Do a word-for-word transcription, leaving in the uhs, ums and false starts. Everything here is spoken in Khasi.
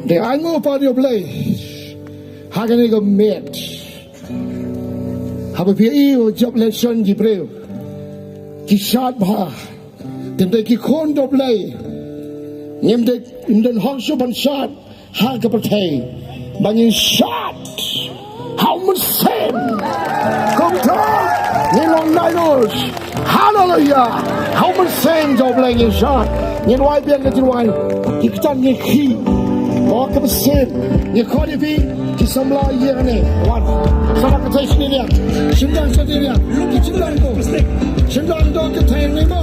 Te ai nguh pat ïa U Blei ha kane ka miet. Haba phi ïohi u jop election ki briew ki shad bha. Te ki khun U Blei ngim dei, ngim don hok shuh ban shad ha ka pyrthei. Ba ngin shad ha U Mynsiem. Kumta ngin long naduh. Haleluya. Ha U Mynsiem jong U Blei ngin shad. Ngin wai biang ka jingrwai. Ki kyrteng ngi khih. O ka mynsiem. Ngi khot ïa phi ki samla ïa kane. Wan. Samla kyrteng shane ïa. Shim dang kyrteng ïa. Ki shim dang to. Shim dang to kyrteng ne mo.